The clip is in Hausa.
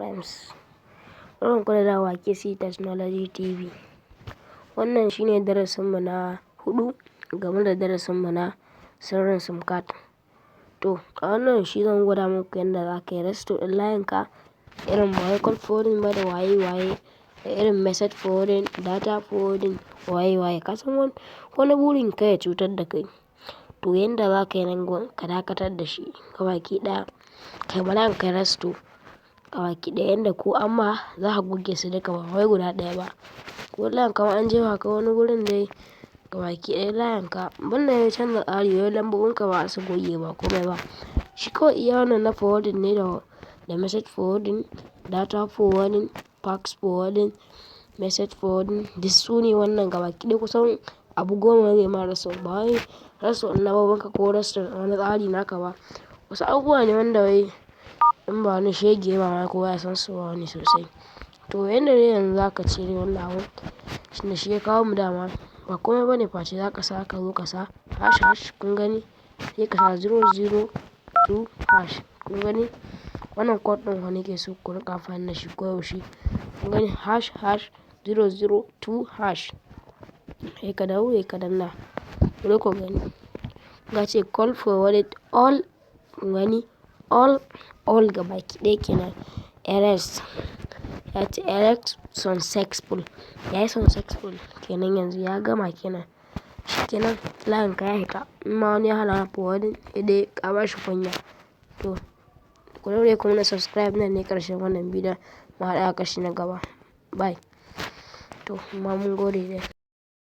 Friends. Barkan ku da dawowa KC Technology TV. Wannan shine darasinmu na huɗu game da darasinmu na sirrin SIM card. To, a wannan shi zan gwada muku yadda za ka yi restore ɗin layinka, irin ba wai call forwarding ba da waye waye, da irin message forwarding, data forwarding, waye waye. Ka san wani burin ka ya cutar da kai. To, yanda za ka yi nan gun ka dakatar da shi gabaki ɗaya. Kai ma layin ka restore gabaki ɗaya, yanda ko amma za ka goge su duka, ba wai guda ɗaya ba. Ko layin ka ma an jefa ka wani gurin dai, gabaki ɗaya layin ka banda ya canza tsari, wai lambobin ka ba su goge ba komai ba. Shi kawai iya wannan na forwarding ne da message forwarding, data forwarding, fax forwarding, message forwarding. Duk su ne wannan gabaki ɗaya, kusan abu 10 zai ma restore. Ba wai restore ɗin lambobin ka ko restore wani tsari naka ba. Wasu abubuwa ne wanda wai in ba wani shege ba ma kowa ya san su ba wani sosai. To, yanda dai yanzu za ka cire wannan abun, shine shi ya kawo mu dama. Ba komai bane face za ka sa, ka zo ka sa hash hash, kun gani, sai ka sa 002 hash, kun gani. Wannan code ɗin fa nake so ku riƙa amfani da shi koyaushe. Kun gani, ##002 hash. Sai ka daure ka danna. Bari ku gani. Ya ce call forwarded all, kun gani, all gabaki ɗaya kenan. Erase. Ya ce erase successful. Yayi successful kenan, yanzu ya gama kenan. Shi kenan, layin ka ya fita. In ma wani ya hana forwarding, sai dai ka bashi kunya. To, ku daure ku mana subscribe. Nan ne ƙarshen wannan bidiyon. Mu haɗu a kashi na gaba. Bye. To, amma mun gode dai.